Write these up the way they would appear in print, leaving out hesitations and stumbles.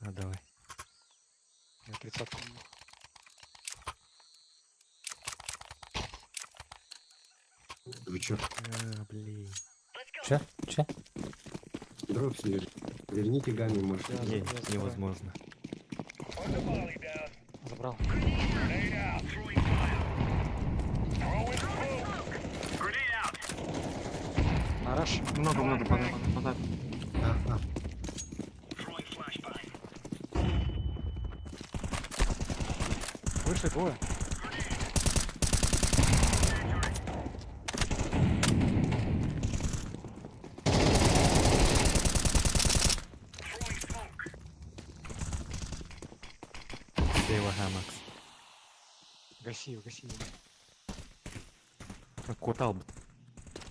А, давай. Я тридцатку. Вы чё? А, блин. Че? Че? Дроп слежит. Верните гамми, может. Я Не, я забираю. невозможно. Забрал. На раш. Много-много под, под, А, а. Вышли двое. Слева Хамакс. Гаси его, гаси его. А, Кутал бы.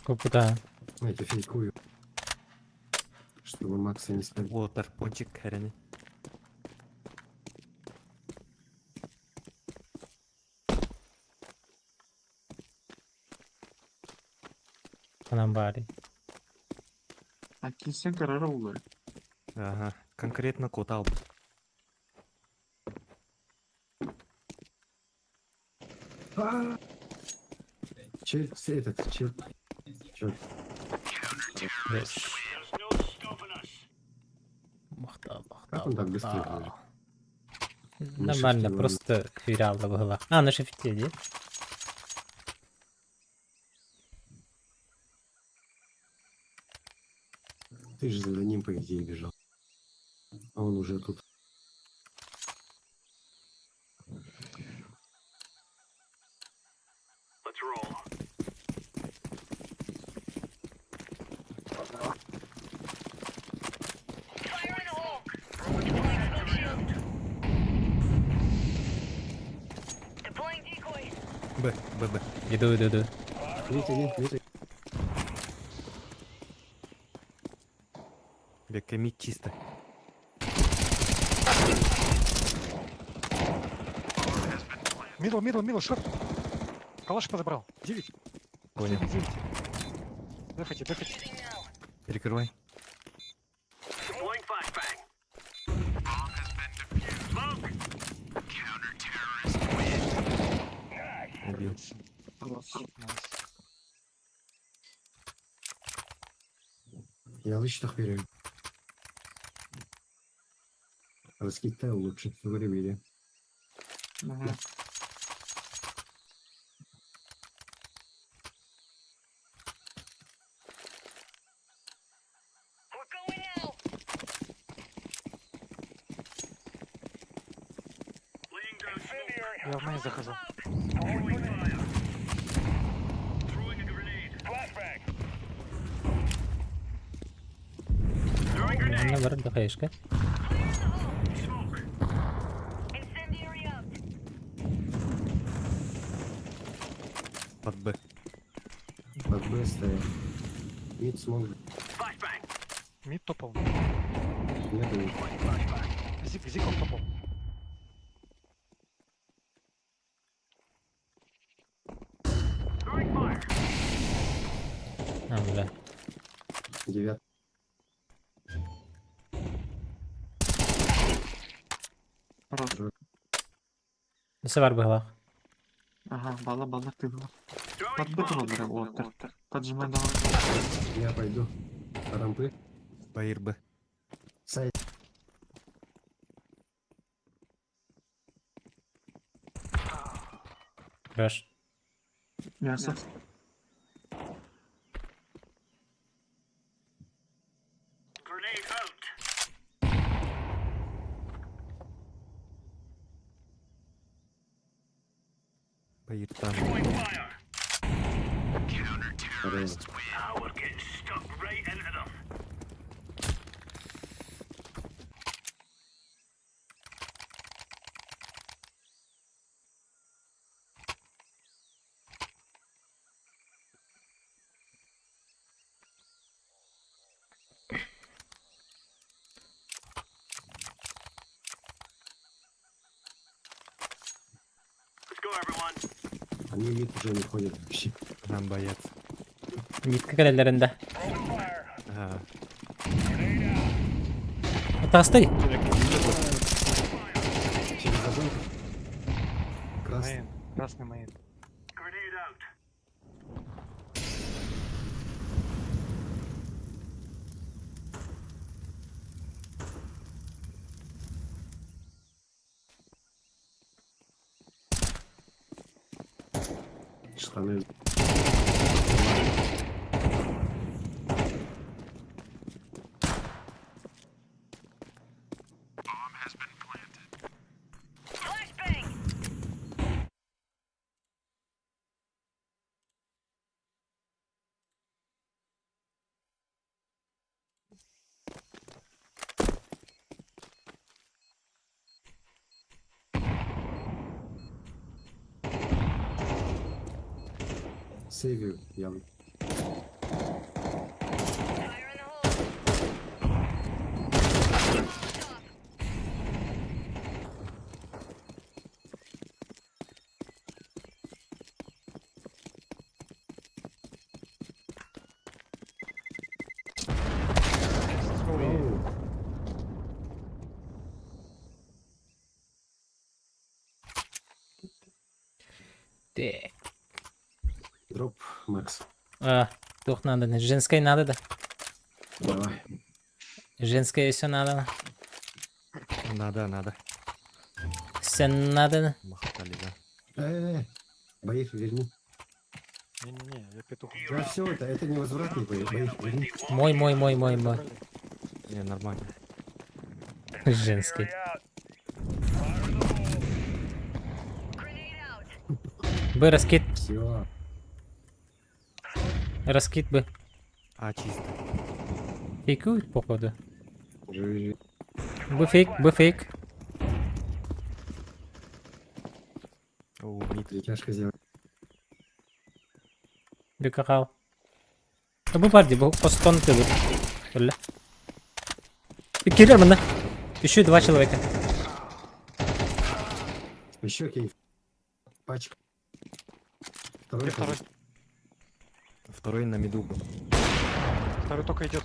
Куда? Знаете, фейкую. Чтобы Макса не ставить. Уолтер пончик херени. Анамбари. А кисен карара улар. Ага, конкретно кутал бы. А! Чел, этот, чел. Чё? Yes. Махта, махта, Как он так быстро махта. играет? Нормально, шифте просто фириалла была. А, на шифте, да? Ты же за ним, по идее, бежал. А он уже тут. Б, Б, Б. Иду, иду, иду. Третий, один, третий. Бля, мид чисто. Middle, middle, middle, short. Калаш подобрал. 9. Понял. Последний 9. Дефайте, дефайте. Перекрывай. Убил. Nice. Я лычтах берем. Раскитай лучше, говорили. Ага. Я в main захожу. Наоборот, ДХшка. Под Б. Под Б стоят. Mid смог. Mid топал. Нету мид. Зик, зик он топал. А, бля. Девят. Хорош. Севар была. Ага, бала, бала, ты была. Под Б троллеры, Уолтер. Поджимай давай. Я пойду. По рампы. Баир Б. Сайт. Хорош. Мясо. Баир там. Здорово. Они мид уже не ходят вообще. Нам боятся. Нитка кәрелерінде. Ага. Тастай. Красный main. Штаны. Сейвю, я. Оу. Так. Дроп, Макс. А, туох надо. Женское надо, да? Давай. Женское все надо. Надо, надо. Все надо. Махатали, да. Э, Баир, верни. Не-не-не, я петух. Да все, это невозвратный Баир, Баир, верни. Мой, мой, мой, мой, мой. Забрали. Не, нормально. Женский. Б, раскид. Все. Раскид Б. А, чисто. Фейкует, походу. Живи, живи. Б фейк, Б фейк. О, mid. Перетяжка сделай. Бекахал. Бу бар дии, бу постон ты Бля. Киллер манна. Еще два человека. Еще cave. Пачка. Второй. Где второй? Второй на миду был. Второй только идет.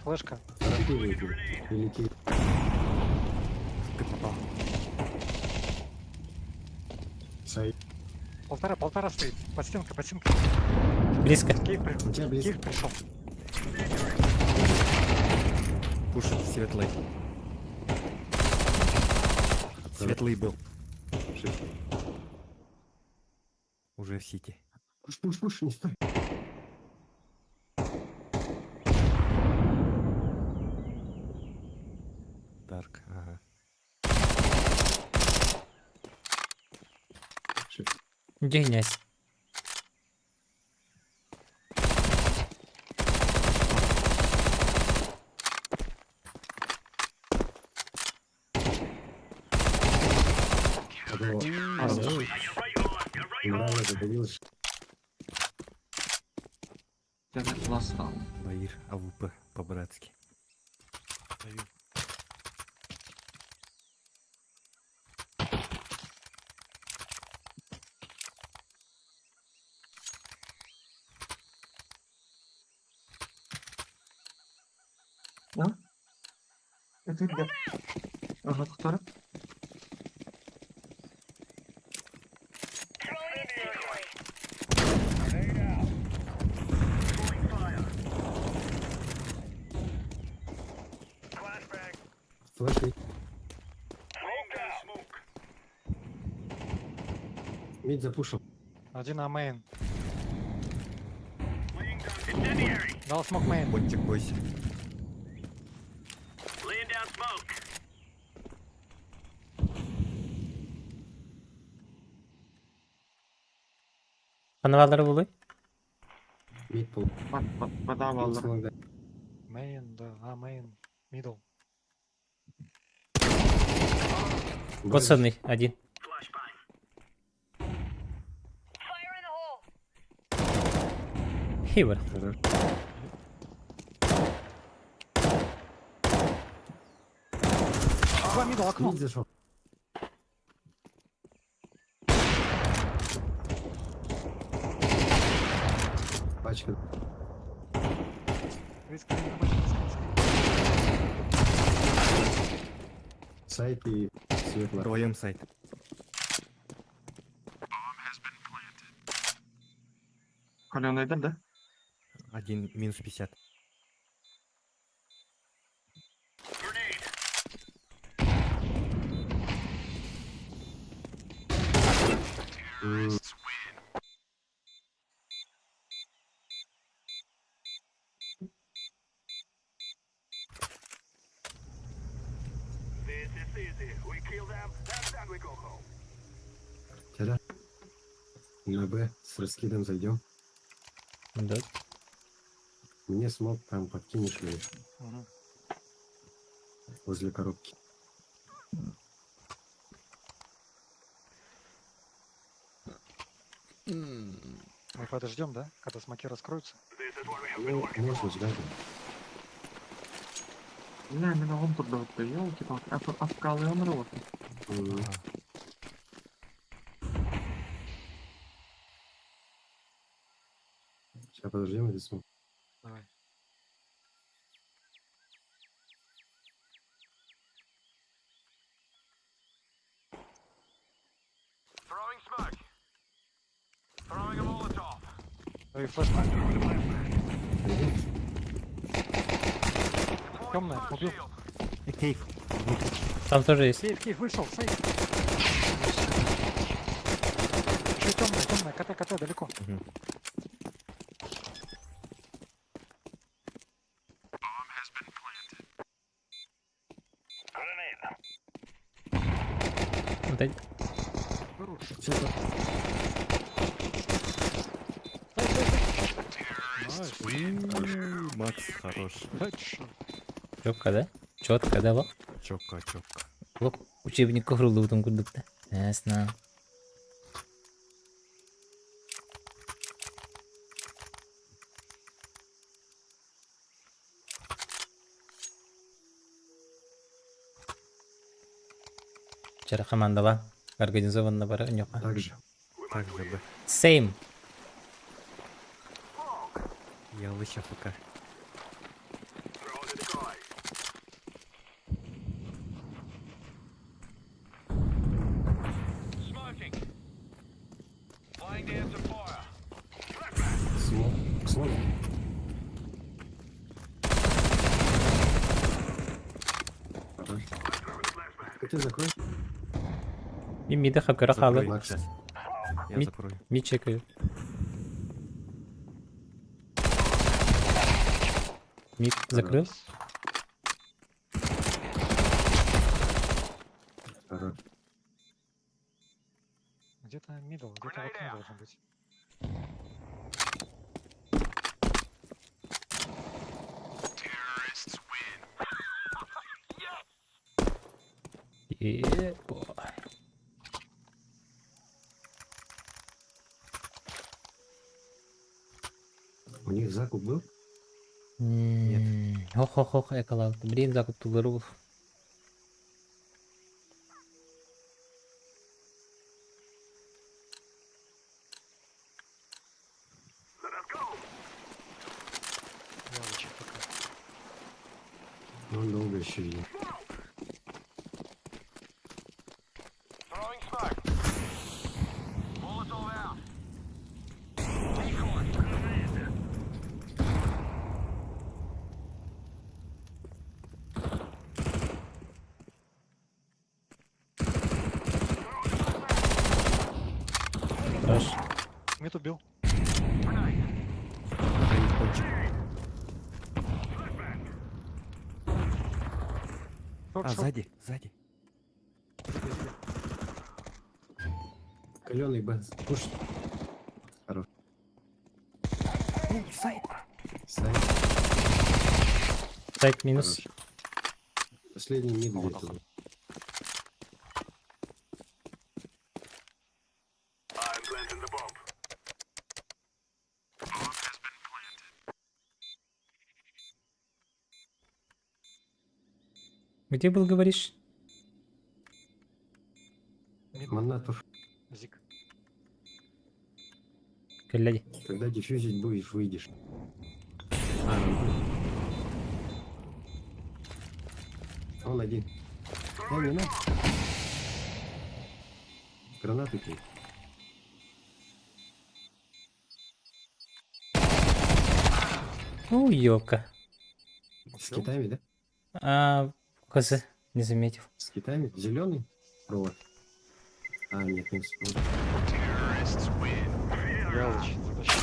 Флешка. Торопливый был. Или cave. Ты попал. Site. Полтора, полтора стоит. Под стенкой, под стенкой. Близко. Cave, при... У тебя близко. Cave пришел. Пушит светлый. Светлый был. Шесть. Уже в сити. Пуш, пуш, пуш, не стой. Дарк, ага. Шесть. Дегнясь. Одного. Морально задавил. Я ластал. Баир, AWP по-братски. Даю. Это где? Ага, второй. Флешки. Mid запушил. Один на main. Дал smoke main. Пончик, бойся. Канавалары булуй. Mid пол. Подавал. Mid smoke, да. Main, да. А, main. Middle. Коцанный один. Хивер. Хорошо. Два middle, окно. Mid зашел. Пачка. Риск, риск, риск, риск. Site и светло. Вдвоем site. Каленайдар, да? Один минус 50. Теля. На Б с раскидом зайдем. Да. Мне смог там подкинешь мне Мгм. возле коробки. Мы подождем, да? Когда смоки раскроются. Ну, можно ждать. Бля, мен оҕом турда елки-палки. Афкалы он рот. М, Сейчас подождем этот смог. Давай. Даю флешку. Темная, убил. И cave. Там тоже есть. Cave, cave, вышел, сейф. Еще темная, темная, КТ, КТ, далеко. Мгм. Вот эти. Хорош. Всё, так. Nice. Макс хорош. Headshot. Четко, да? Четко, да, вот. Чётко, чётко. Лок учебник курулубутун курдук да. Ясно. Вчера командала организованно бара ньока. Так же. Так же Б. Same. Я лыщ AFK. Smoke. Smoke. Хорош. Ты закрой. Мин миди хапкара Закрой халы. Макс. сейчас. Я Ми- закрою. Ми чекаю. Мид закрыл? Хорош. Где-то middle, где-то в окне должен быть. Ебо. У них закуп был? Нет. Хох-хох-хох, эколал. Блин, закуп тулыру. Я лучше пока. Ну, Он долго еще видел. Хорош. Мид убил. Ай, кончик. Short, А, short. сзади, сзади. Сзади, сзади. Каленый Б. Push. Хорош. Ну, site. Site. Site минус. Хорош. Последний mid Вот где-то. был. Где был, говоришь? Mid, Манатов, зик. Гляди. когда дефьюзить будешь, выйдешь. А, он был. Он один. Да, не надо. Гранаты кинь. Ну, ёлка. С китами, да? А, хз, не заметил. С китами? Зеленый? Провод. А, нет, не вспомнил. Ялыч затащил.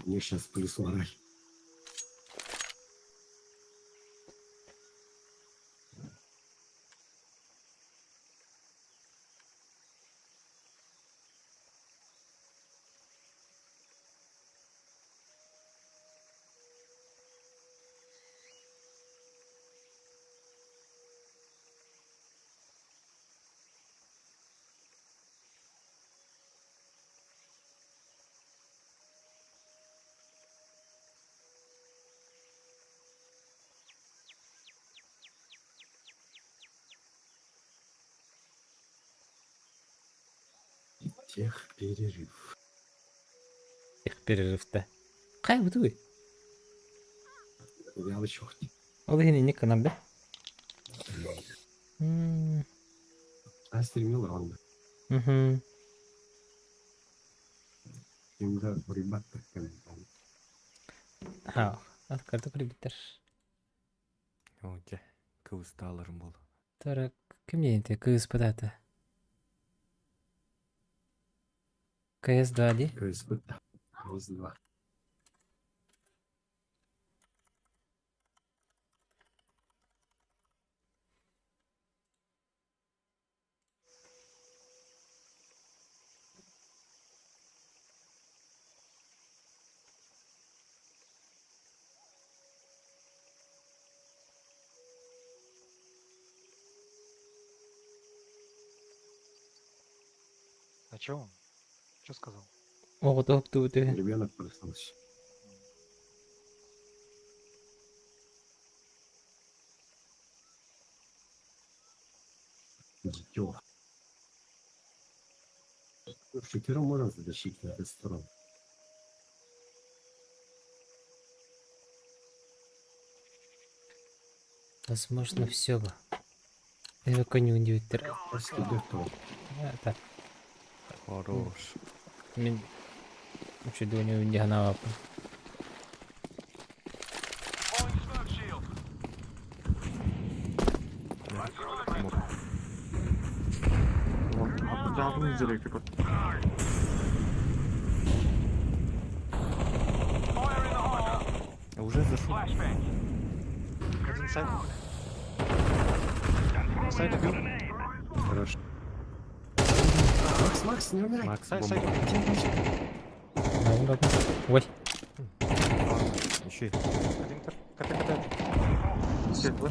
Мне сейчас плюс мораль. Тех перерыв. Тех перерыв-то. Кай бутуй? Вялый черт. Ол иһин инник гынан бе. М, А стремил раунд. мгм. Имда ребята комментарий. Ха, карта кредиттер. О, дьэ, кыбыстааларым буолла. Тара, ким диэн кыыс патата. КС-2 дии. КСБ. КС-2. А чё он? Чё сказал? Оҕото уһуктубут үһү. Ребенок проснулся. Дитё. Ну, Шестером можно затащить на эту сторону. Возможно, все бы. Эбэ конюн диэбиттэр. Просто идет он. Так, Хорош. мин үчүгэй дии санаабаппын. Смок. Дагы зерек вот. А уже зашел. Один сайт. Сайт убил. Хорошо. Макс, Макс, не умирай. Макс, Сайт, бомба. сайт убил. Ладно, ладно. Ой, Еще и Один КТ, КТ. Светло.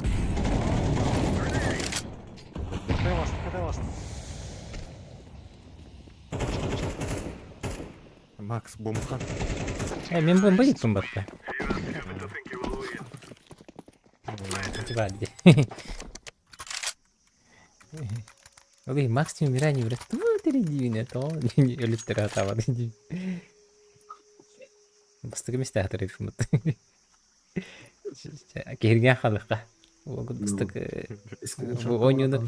КТ ласт, КТ ласт. Макс, бомбхан. э, мин бомба диэппин батта. Типа дии. Ой, Макс не умирай, не умирай. Ту ты то өлүттэр атаабат дии. Бастакы мистаахтар эбиппин Киһиргээн хаалыахха. Бастакы Скриншот Оонньууну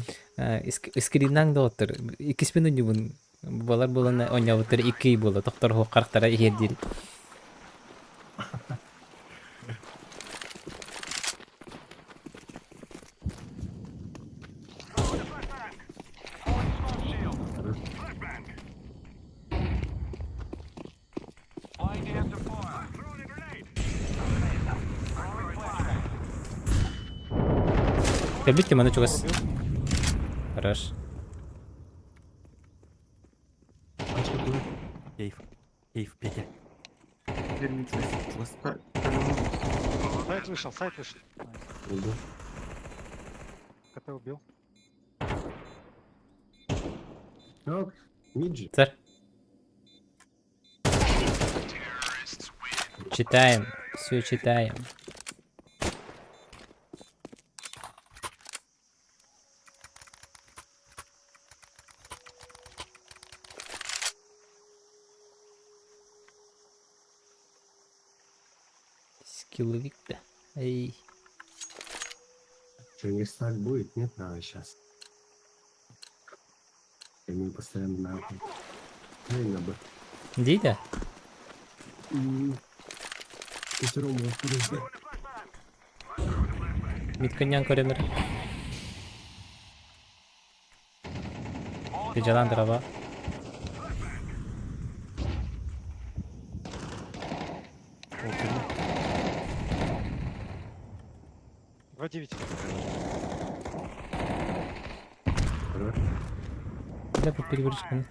скриннаҥ доҕоттор иккиспин оонньуубун балар буолан оонньообуттар икки ый буолла тохтор харахтара иһиэр диир Кэлбит маны чугас Хорош. Пачка курит. Кейф. Кейф, Петя. Верните. Чугас. Сайт вышел, сайт вышел. Nice. Иду. КТ убил. Так, Миджи. Царь. Читаем. Все читаем. Киловик да. Эй. Что, не стак будет? Нет, надо сейчас. Мы постоянно на А. Дай на Б. Дии да? Пятером вот подожди. Митканьян көрөнөр. Пежалан дрова. 2-9. Хорош. Бля, по перегрузкам.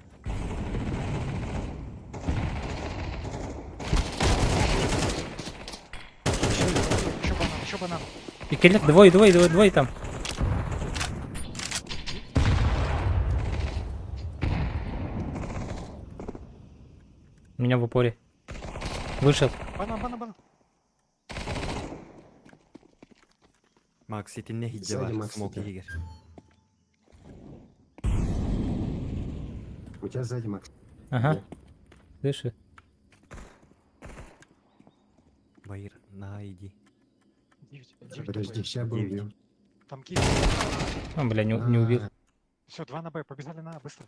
Еще, еще банан, еще банан. Иккилик, двое, двое, двое, двое там. У меня в упоре. Вышел. Банан, банан, банан. Макс итиннэ иһирдьэ Сзади бар, Макс смок сидит. иһигэр. У тебя сзади, Макс. Ага. Слышу. Баир, на, иди. 9, 9 Подожди, сейчас бы Девять. убью. Там киев. А, бля, не убил. А, Все, 2 на Б, побежали на А, быстро.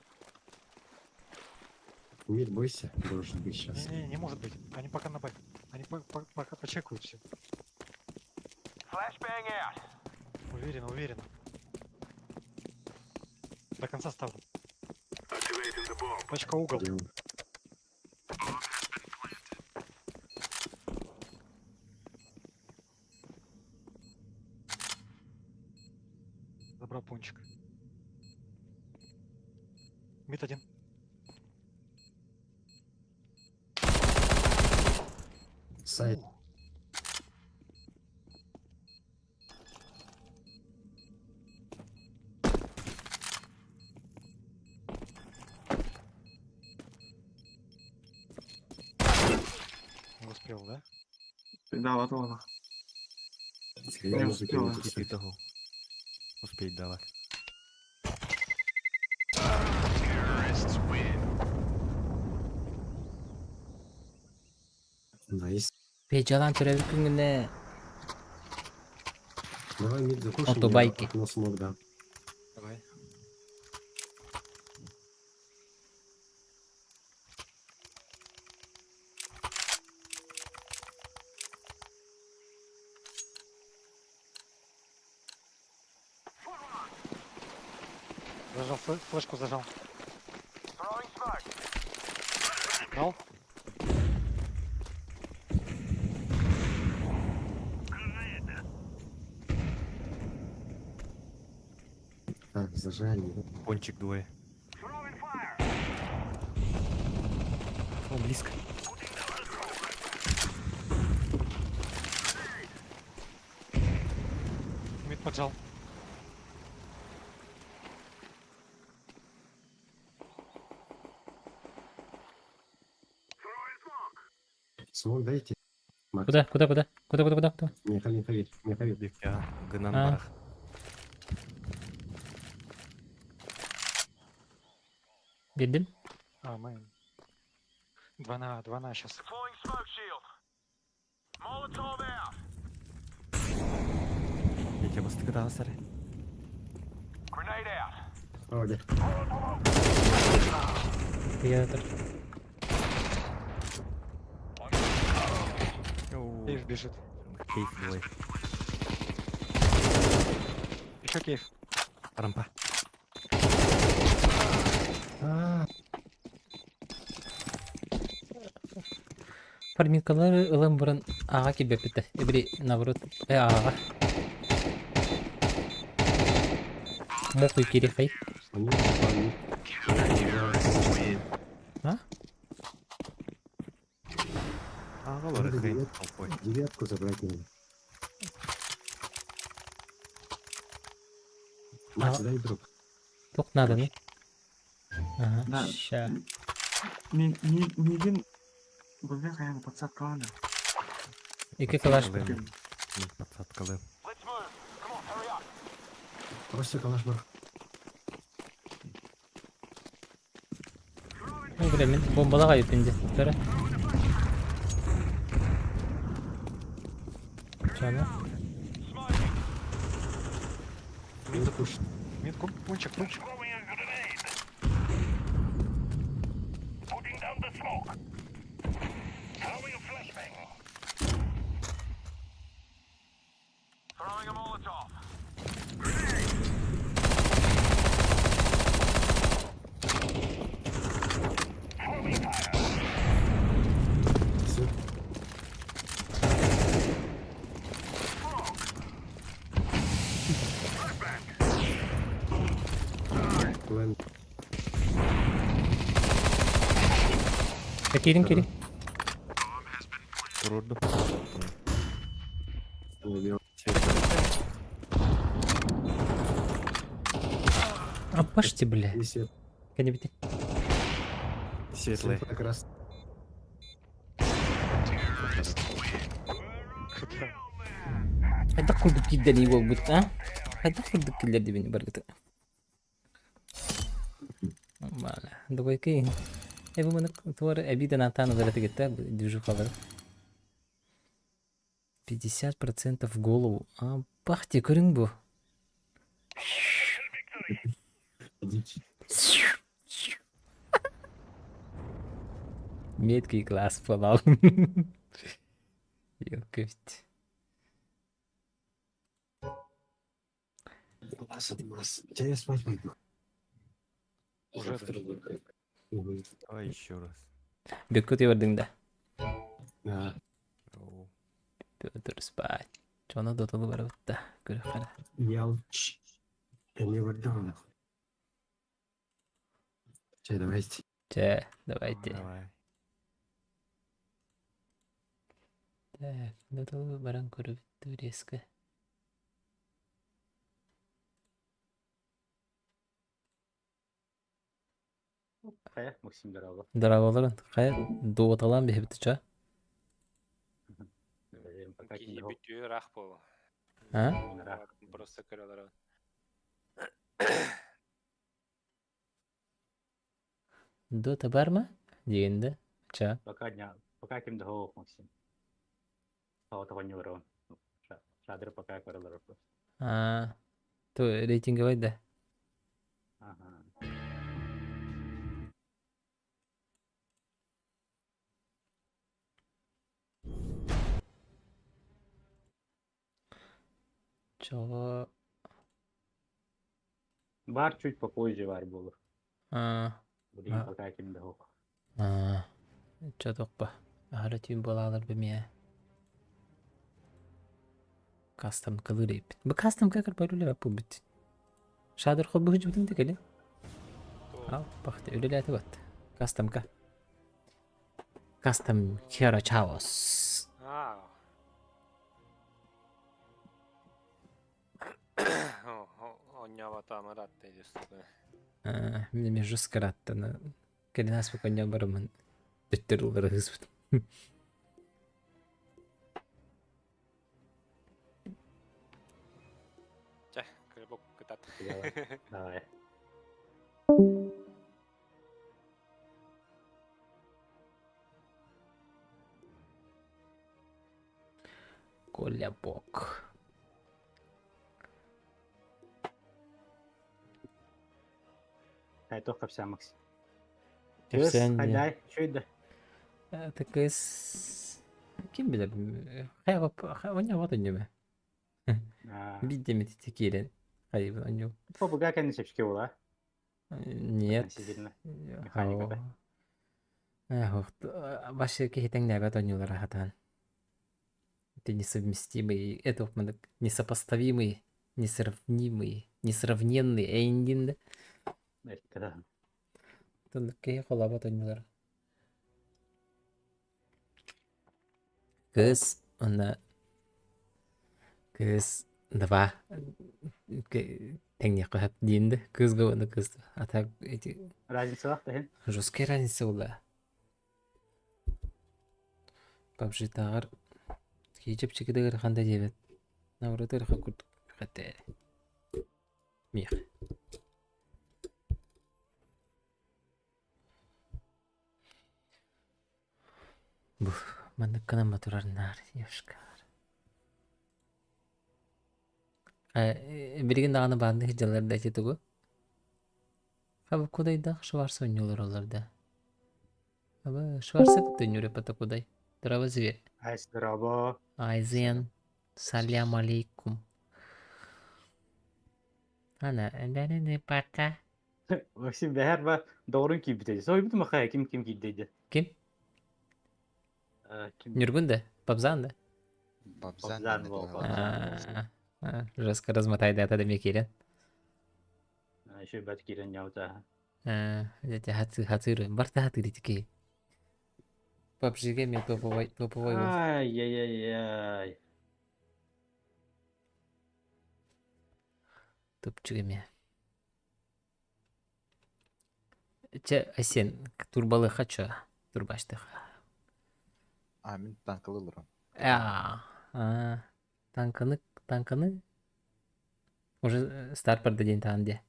Мид, бойся, должен быть сейчас. Не-не, не может быть. Они пока на Б. Они пока почекают все. Уверенно, уверенно. До конца ставлю. Точка угол. Где он? Забрал пончик. Мид один. Сайт. Не успел, да? Да, вот он. Скорее Не музыки успела. нету, кстати. Того. Успеть давать. Nice. Пежалан көрөбүт күнгүнэ. Давай мид закушаем. Автобайки. Я окно смог, да. Давай. Зажал, флешку зажал. Дал? Так, зажали. да? Пончик двое. О, близко. Мид поджал. Смог дайте. Макс. Куда, куда, куда? Куда, куда, куда, куда? Михаил, Михаил, Михаил. Я гынан А. барах. Билдим. А, мы... 2 на А, 2 на А сейчас. Я тебя бастыгы сары. О, где? Театр. Кейф бежит. Кейф двое. Еще кейф. Рампа. А, Фарминкалары ылан баран аға килбэппитэ. Эбри наоборот э аға. Мокуй кирихай. они попали. А? Ағалары Надо хрен девят- толпой. Девятку забрать надо. Макс, А. дай дроп. Тух надо, не? Ага, Да. ща. Мигин быве хаян подсадкалана. Икки калаш. Калым. Мен подсадкалым. Просто калаш бар. Ой, бля, мин бомбалаға өпінді. Бәрі. Чана. Мид запуш. Мид, кунчик, кунчик. Все. Лэн. Киирин киирин. Турурду. Убил. Апашьте, бля. И свет. Кәне бите. Светлый. Как раз. Хт. Хайдах курдук киирдэн буолбут, а? Хайдах курдук киллэрдибин баргыта. Мала. Двойки. Э бу маны туар обида натан ылар движухалар. 50% в голову. А, бахте, көрүң бу. Дичь. Меткий глаз палал. Ёкать. Глаз от глаз. Тебя я спать пойду. Уже, да? Завтра будет. Мгм. Давай еще раз. Беккут бардың да. Да. Оу. Петр спать. Чона дотолу барабытта. Көрө хара. Ялч. Я не вардал. Чай, давайте. Чэ, давайте. Давай. Так, дотолу баран көрүбүттү резко. Хайа, Максим здорово. Здраволорун. Хай дуоталан биһибит ча. Пока Киһи ким бүтүө ыраах буолуо. А? Ыраах. Просто көрөлөр. Дота бар ма? Дегенде. Ча. Пока дня, пока ким дохов, Максим. А того не урон. Шадры пока көрөлөр просто. А. То рейтинговый да. Ага. Чого? Бар чуть попозже бар было. А. Блин, А. пока ким дохов. А. Ча токпа. Ахара түйін болалар бімия. Кастом кылыр епит. Бу кастом как байлуле бу бит. Шадыр хол бу хүчүтүн текели. Ал бахты үлеләте бат. Кастомка. Кастом Хера Чаос. Аа. Онньообото амараттай дьустуга. Мин мен жускараттана. Кэлинас бу конья барымын. Төттөр улары хыспыт. Чэ, көрбөк кытат. Давай. Давай. Коля Бок. Хай тоқ капса Максим. Кэпсээн дии. Хайдай, чуйда. Такыс ким билэр хайа онньо вот онньо А. Биддемит киирэн хайыбын онньо. Побуга конечно чепчики була. Нет. Относительно. Механика, да? Вообще киһитэҥнээбэт онньулара хатаан. Это несовместимый, это несопоставимый, несравнимый, несравненный эйндин да. Это Тоннук киһи холообот онньулара. Кыыс онно кыыс два тэҥниэххэ сөп диин да кыысга уонна кыыс а так эти Разница лах тахин. жесткая разница буолла. PUBG-тааҕар киһи чэпчэки да ыарахан да диэбэт. Наоборот ыарахан курдук хэтэ миэх. Бух, маннык гынан турар наар, ёшкар. Билигин даҕаны бааннык сылдьаллар да ити тугу? Хаба кудайдаах Шварц оонньуулар олор да. Аба Шварцы кытта оонньуур эппэтэ кудай. Здорово, зверь. Ай, здорово. Айзен. Салям алейкум. Ана, не пока. Максим бэһэр ба доҕорун киирбитэ. Сойбутум аха ким ким киирдэ Ким? Ким? Нюргун да? Бабзан да? Бабзан Бабзан диэн буолла. туһалаах. Жестко размотайда да киирэн. Еще бат киирэн ньаута. Хатыр, барта хатыр итики. PUBG-ге мен топовой, топовой бол. Ай-яй-яй-яй. Топчук эме. Чэ, Асен, турбалы хочу. Турбаштых. А, мин танкалы ылырым. А, танканы, танканы. Уже старпер день там где.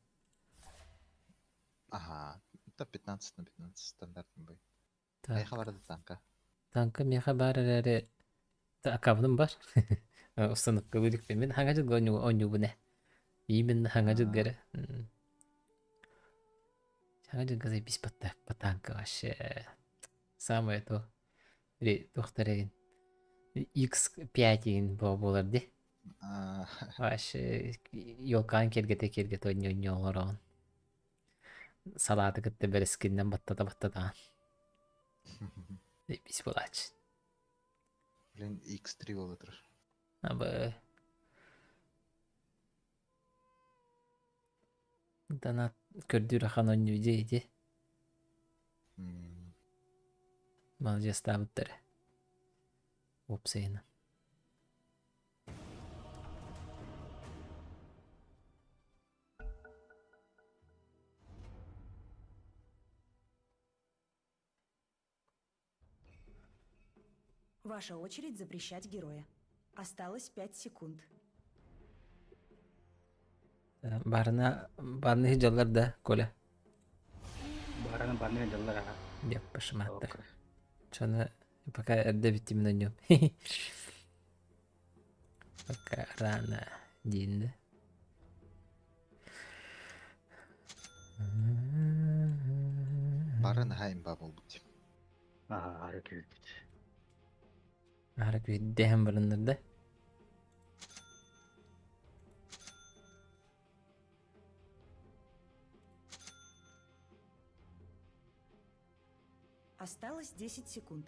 Ага, это 15 на 15 стандартный бой. Так, Айха барды танка. танка меха бар эре аккаунтым бар. Установка вылик мен хаңа жыл оню оню буне. Именно хаңа жыл гәрі. Хаңа жыл газай бис патта по танка вообще. Самое то. Или доктор X5 деген болар де. А, Вообще елкан кергете кергете оню оню олорон. Салаты кытты берескиннен баттата баттата. Бис болач. Блин, X3 болотыр. Абы. Донат көрдүр ахан онню иди. Молодец табыттар. Опсайына. Ваша очередь запрещать героя. Осталось 5 секунд. Барына барны жаллар да, Коля. Бараны барны жаллар аха. Деп пошыматтар. Чоны пока эрде биттим на нем. Пока рано дейін. Бары наһаа имба болбут. Ага, ары күйбүт. Ары күйдеһэн барыннар да. Осталось 10 секунд.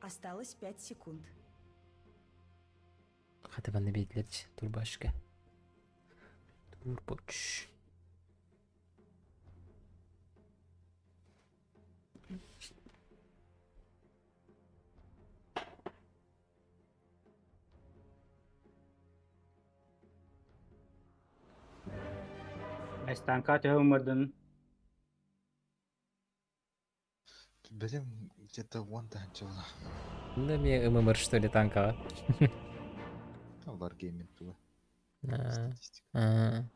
Осталось 5 секунд. Хатыбаны бейдилерчи турбашка. Турбоч. Эстанка төһөмөрдүн. Блин, где-то вон танчила. Да мне ММР что ли танково. Wargaming тула. Статистика.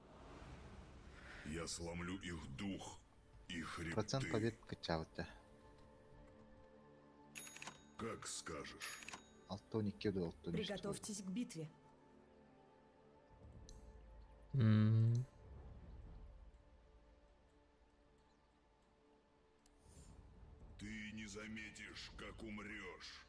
Я сломлю их дух и хребты. Процент побед качалты. Как скажешь. Алтоник кеду алтоник. Приготовьтесь к битве. Ты не заметишь, как умрешь.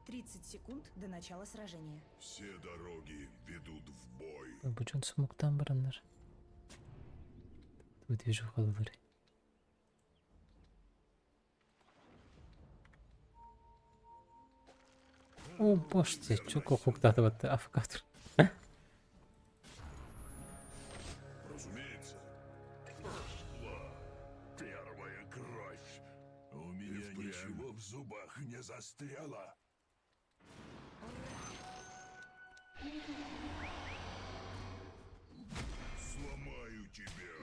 30 секунд до начала сражения. Все дороги ведут в бой. Бу дьон смоктан бараннар. Бу движухалары. О, боже, чё кохуктаты афкатыр. Разумеется. Пошла. Первая кровь. У меня ничего в зубах не застряло. Сломаю тебя.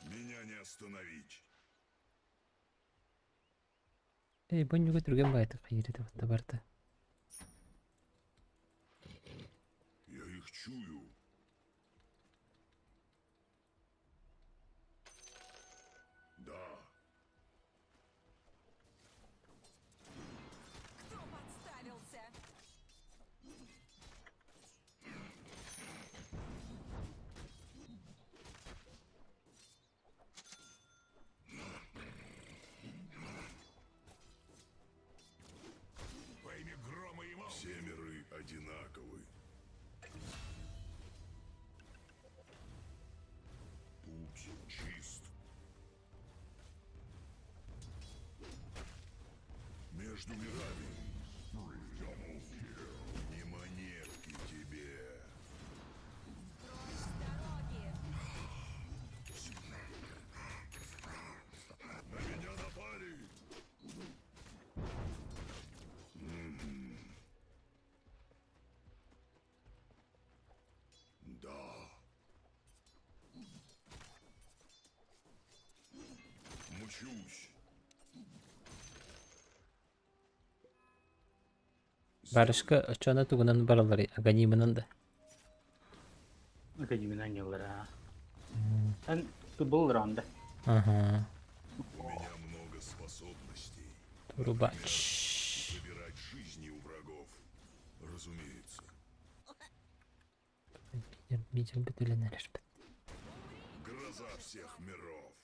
Меня не остановить. Эй, бу нюга түрген байты кайыры батта барда. Я их чую. Между мирами. Не монетки тебе. На меня напали. Мгм. Да. Мчусь. Барышка очона тугунан баралары аганимынан да. Академия неллара. Эн тут был раунд. Ага. У меня много способностей. Турубач. Забирать жизни у врагов. Разумеется. Видел бетүлен элешпит. Гроза всех миров.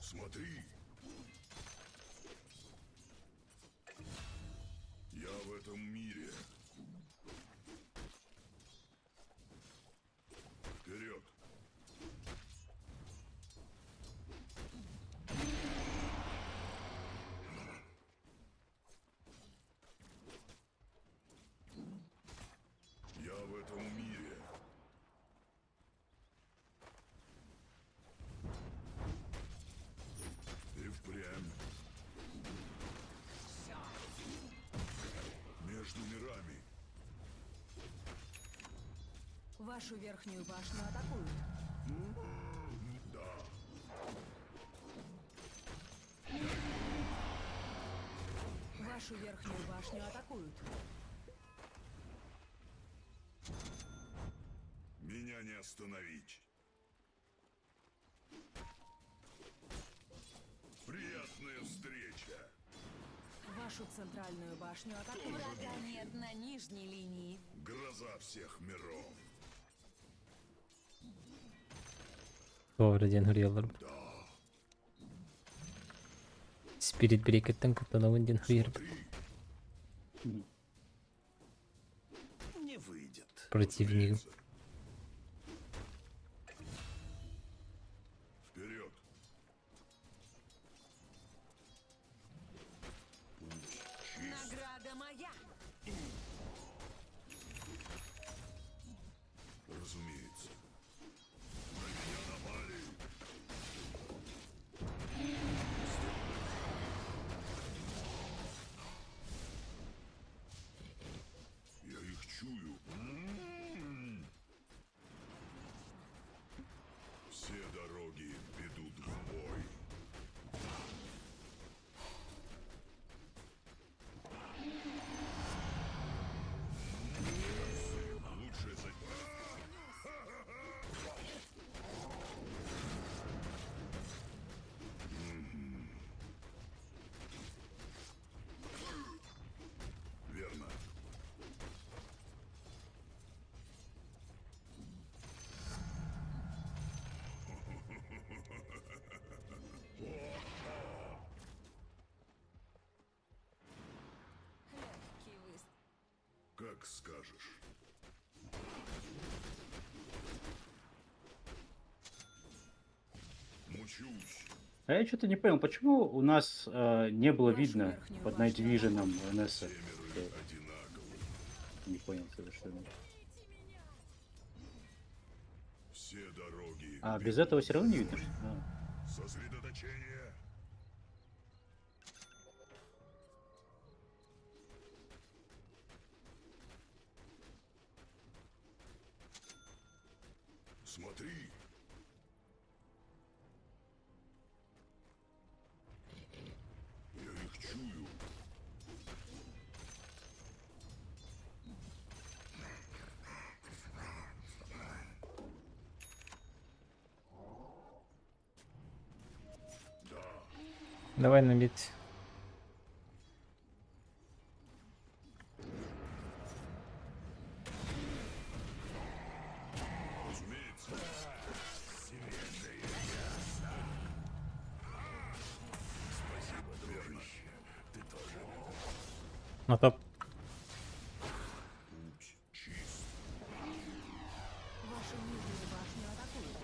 Смотри. Я в этом мире. Вперед. Я в этом мире. И впрямь. Между мирами. Вашу верхнюю башню атакуют. Да. Вашу верхнюю башню атакуют. Меня не остановить. Приятная встреча. Вашу центральную башню атакуют. Врага нет на нижней линии. Гроза всех миров. Doğru diyen huriyallar. Spirit Breaker'тан куттанабын диэн хурьер. Не выйдет. Противник. Вперед. Путь чист. Награда моя. Разумеется. На меня напали. Я их чую. М-м-м. Все дороги ведут в бой. Лучшее за... Верно. Легкий выстрел. Как скажешь. Мучусь. А я что-то не понял, почему у нас не было Вашу видно верхнюю под Night башню Vision НС. Все миры одинаковы. Не понял совершенно. Все дороги. А без этого все равно не видно, что. А. Сосредоточение. Смотри. Я их чую. Давай на мид. Разумеется. Спасибо, дружище. Ты тоже. На топ. Путь чист. Вашу нижнюю башню атакуют.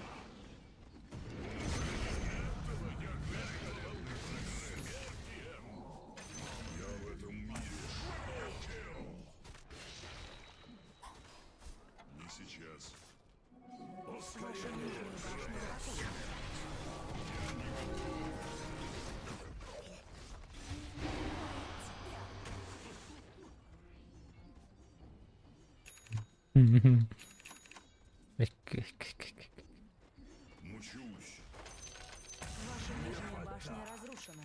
Вашу нижнюю башню атакуют. Мучусь. Ваша нижняя башня разрушена.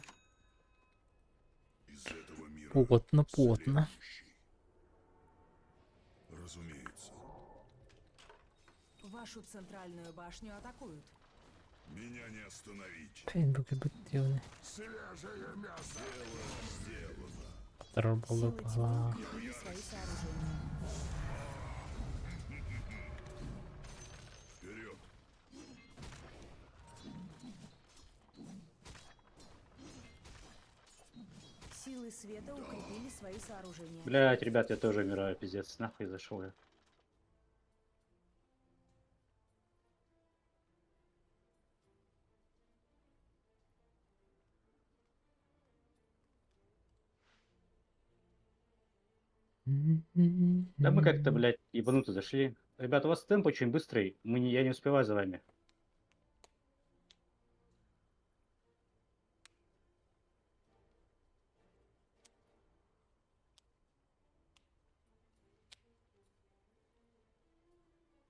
Из этого мира. Потно, потно. Следующий. Разумеется. Вашу центральную башню атакуют. Меня не остановить. Пейн бүгү Свежее мясо. Дело сделано. Тарар Силы болду тьмы бала. укрепили свои сооружения. Вперед. Силы света укрепили свои сооружения. Блять, ребят, я тоже умираю, пиздец. Нахуй зашел я. Да мы как-то, блядь, ебануто зашли. Ребят, у вас темп очень быстрый. Мы не, я не успеваю за вами.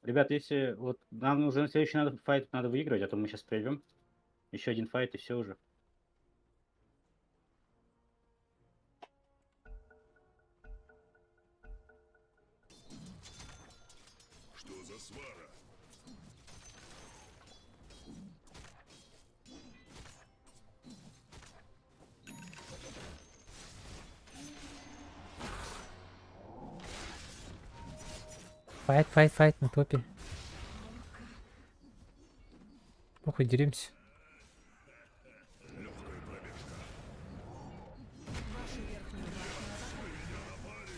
Ребят, если вот нам уже на следующий надо файт надо выигрывать, а то мы сейчас придем. Еще один файт и все уже. Что за свара? Файт, файт, файт на топе. Похуй, деремся. Легкая пробежка. Вашу верхнюю башню атакуют.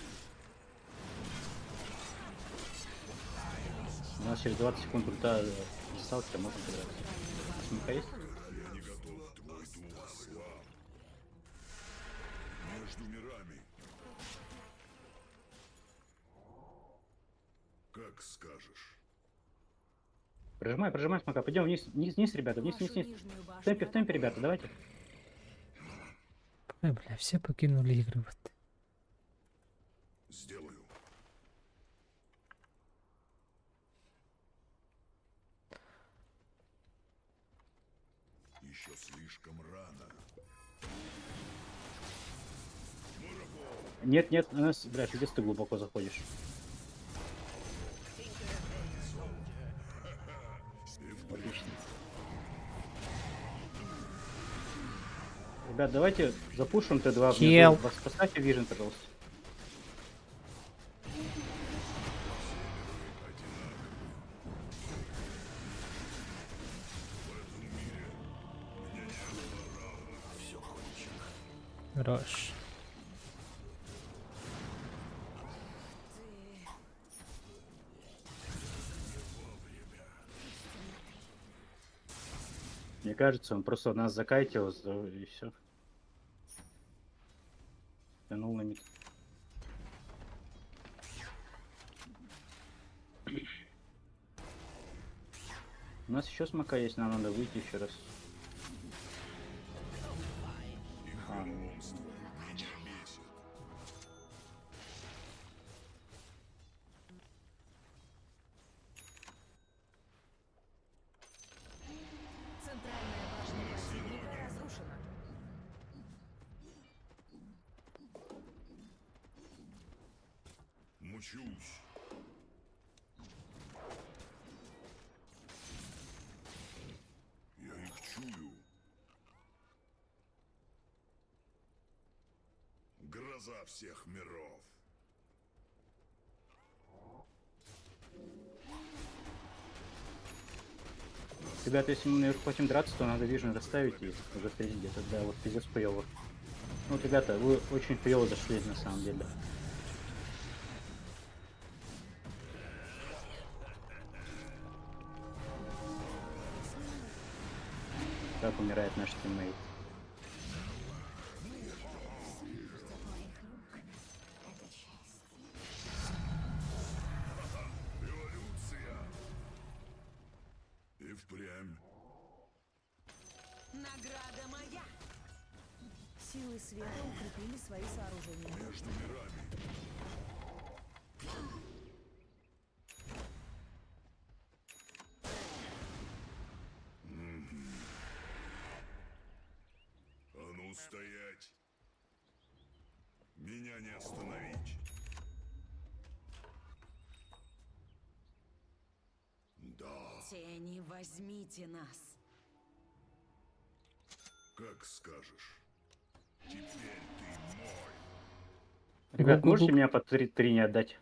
У нас через 20 секунд ульта сталкера, можно подраться. Смока есть? Я не готов. Твой дух слаб. Между мирами. Как скажешь. Прожимай, прожимай смока. Пойдем вниз, вниз, вниз, ребята, вниз, вниз, Вашу вниз. нижнюю В башню темпе, в темпе, атакуют. ребята, давайте. Ой, бля, все покинули игры вот. Сделаю. Еще слишком рано. Нет, нет, у нас, бля, пиздец, ты глубоко заходишь. Отлично. Ребят, давайте запушим Т2 внизу. Хел. Вас Поставьте вижен, пожалуйста. Хорош. Мне кажется, он просто нас закайтил и все. Тянул на мид. У нас еще смока есть, нам надо выйти еще раз. А, Вероломство меня бесит. Центральная башня противника разрушена. Мучусь. Я их чую. Гроза всех миров. Ребята, если мы наверху хотим драться, то надо вижен расставить и уже встретить где-то. Да, вот пиздец хуёво. Ну, вот, ребята, вы очень хуёво зашли на самом деле. Так умирает наш тиммейт. И впрямь. Награда моя. Силы света укрепили свои сооружения. Между мирами. Мгм. А ну стоять! Меня не остановить. Да, Тени, возьмите нас. как скажешь. Теперь ты мой. Ребят, Гук-гук-гук. можете меня под 3-3 не отдать?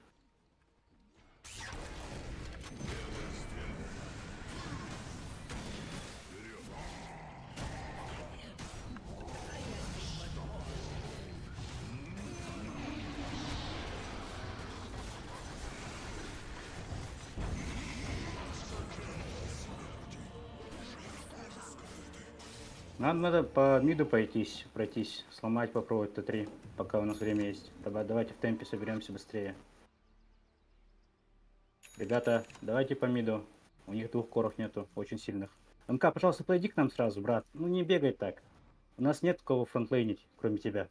Нам надо по миду пройтись, пройтись, сломать, попробовать Т3, пока у нас время есть. Давайте в темпе соберемся быстрее. Ребята, давайте по миду. У них двух коров нету, очень сильных. МК, пожалуйста, подойди к нам сразу, брат. Ну не бегай так. У нас нет кого фронтлейнить, кроме тебя.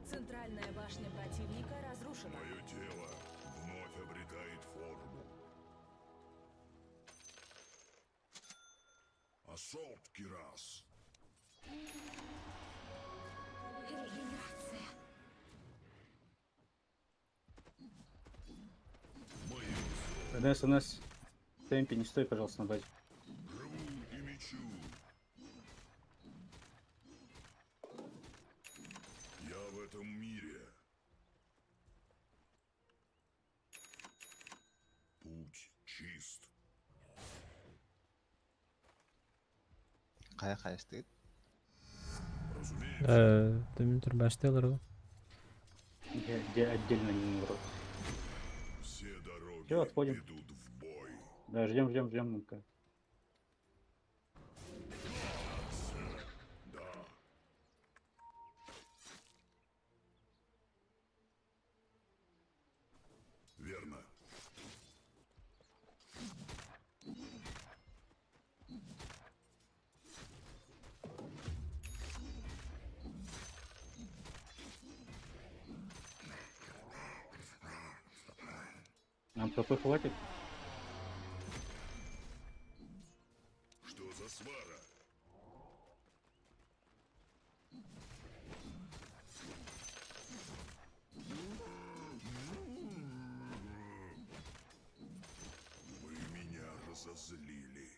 Центральная башня противника разрушена. Мое тело вновь обретает форму. Ассолт Кирас. Регенерация. Моим НС, НС. В темпе не стой, пожалуйста, на базе. рву и мечу. Я в этом мире. Путь чист. Хайа хайастыгыт. Разумеется. Дмитрий баштыйлар ол. Где отдельно не народ. Все дороги Всё, отходим. ведут в бой. Да, ждем, ждем, ждем МК. Да. Верно. Нам КП хватит? Что за свара? Вы меня разозлили.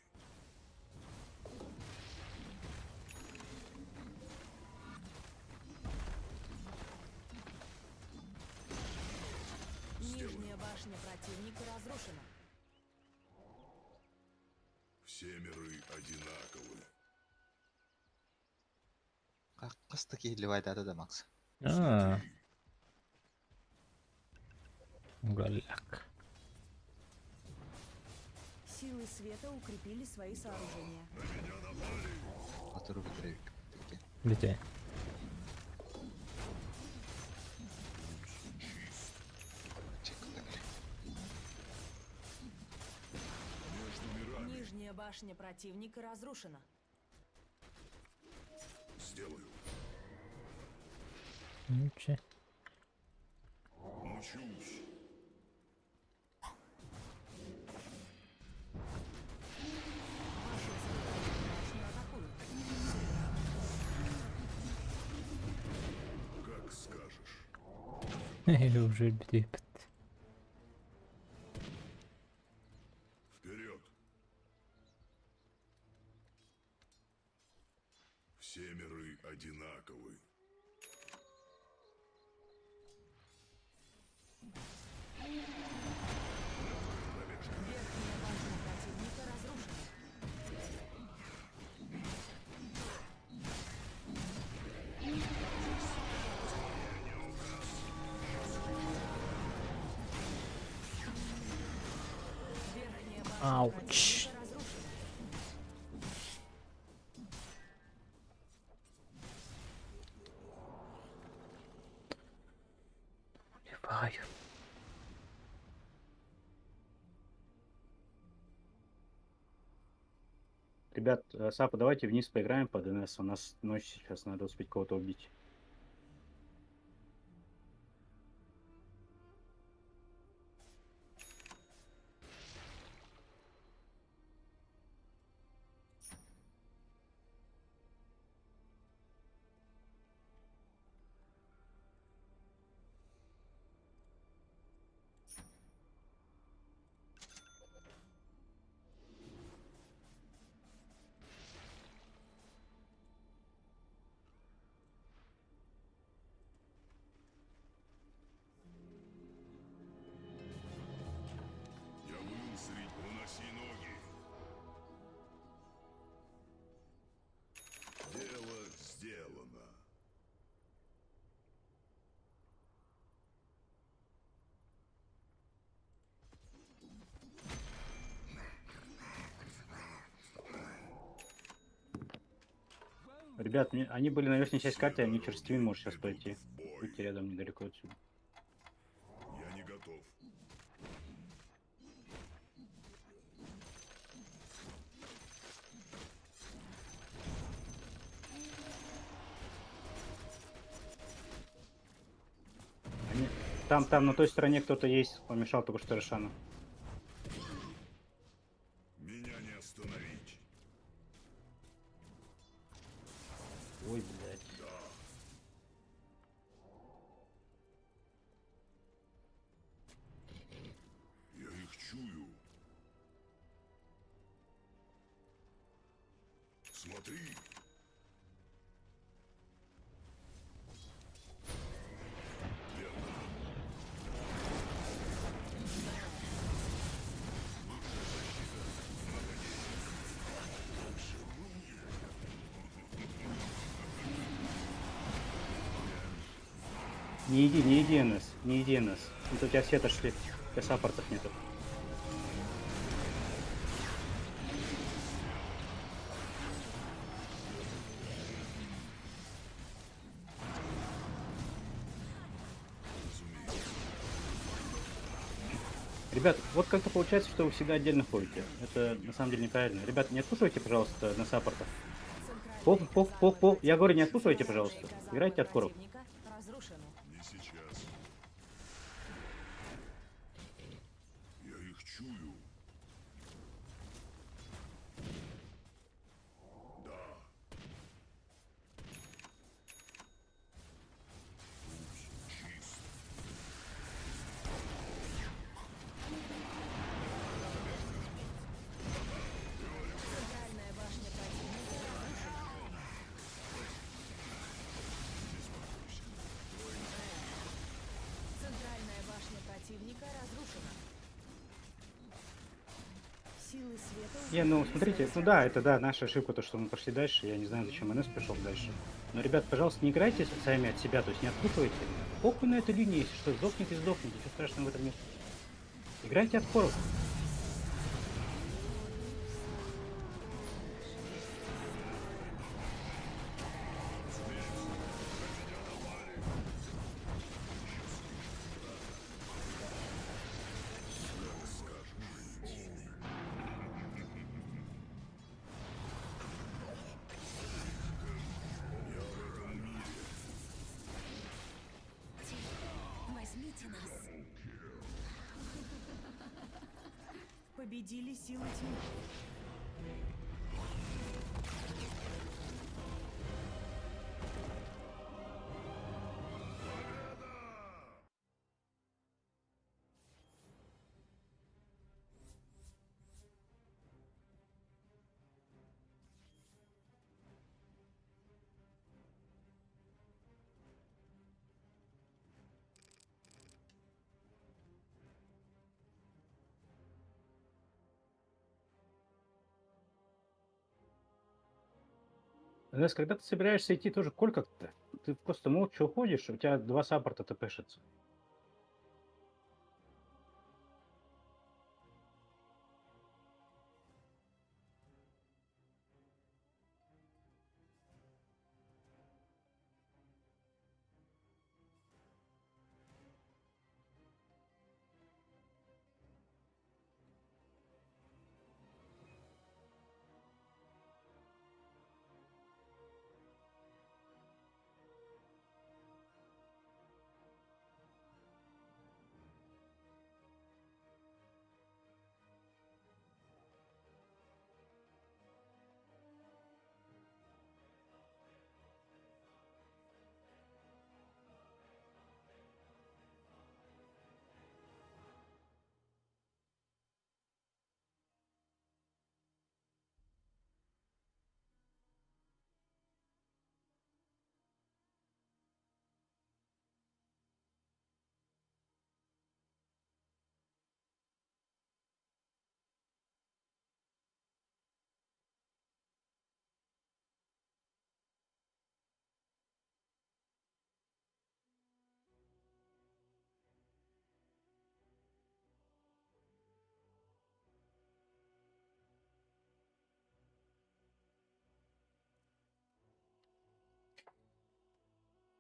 Нижняя башня противника разрушена. Все миры одинаковы. Хас киһи да Макс. Аа. Галак. Силы света укрепили свои сооружения. Атыру бүтүрөбүк. Бите. Между мирами Нижняя башня противника разрушена. сделаю. Ниче. Мчусь. Вашу центральную башню атакуют. Как скажешь. Уже бите. Вперед! Все миры одинаковы. Верхняя башня противника разрушена. Верхняя башня Башня Ауч. противника разрушена. Убиваю. Ребят, Сапа, давайте вниз поиграем по ДНС. У нас ночь сейчас, надо успеть кого-то убить. Я был среди... Уноси ноги. Дело сделано. Ребят, они были на верхней части карты, они через Твин может сейчас Идут пройти. в бой. Будьте рядом недалеко отсюда. Я не готов. Они... Там, на той стороне кто-то есть, помешал только что Рошану. Меня не остановить. Ой, блядь. Я их чую. Смотри. Верно. Не иди, не иди, НС, не иди, НС. Тут у тебя все отошли, у тебя саппортов нету. Ребят, вот как-то получается, что вы всегда отдельно ходите. Это на самом деле неправильно. Ребят, не отпушивайте, пожалуйста, на саппортах. Центральные Пох, пох, пох, пох. Я говорю, не казармы отпушивайте, пожалуйста. казармы Играйте от коров. противника разрушены. Не сейчас. Я их чую. Да. Путь чист. Центральная башня противника разрушена. Центральная башня противника разрушена. Силы света Не, ну укрепили смотрите, свои ну да, это да, наша ошибка, то, что мы пошли дальше. Я не знаю, зачем НС пришел дальше. Но, ребят, пожалуйста, не играйте сами от себя, то есть не отпутывайте. Похуй на этой линии, если что, сдохнете, сдохнете, ничего страшного в этом нет. Играйте от коров. Возьмите нас. Победили силы тьмы. НС, когда ты собираешься идти тоже коль как-то, ты просто молча уходишь, у тебя два саппорта тпшатся.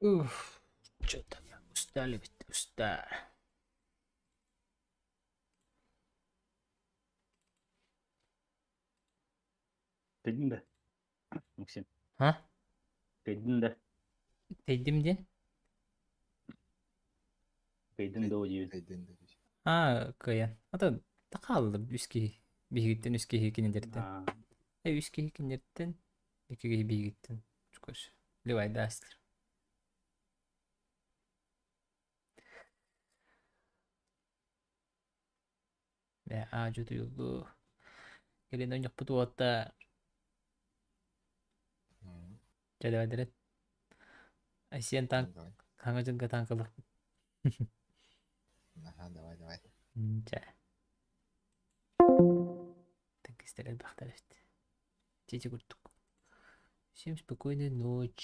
Уф, что-то устали ведь, устали. Кыйдын да? Максим. А? Кыйдын да? Тэйдим диэн? Кыйдын да диэбит. Кыйдын да дии. Аа, кыайан. Ата хаалла үс киһи. Биһигиттэн үс киһи кинилэртэн. А, Э, үс киһи кинилэртэн, икки киһи биһигиттэн. Чукаш. Левайдаастыр. Бээ, аа дьутуйуллу. Кэлин ойнохпут уоттар. М, Дьэ, Айсиэн танк, Давай. хаҥа дьылга танкалых. Ага, давай, давай. Чэ. Танкистар элбэхтэр эбит. Тити курдук. Всем спокойной ночи.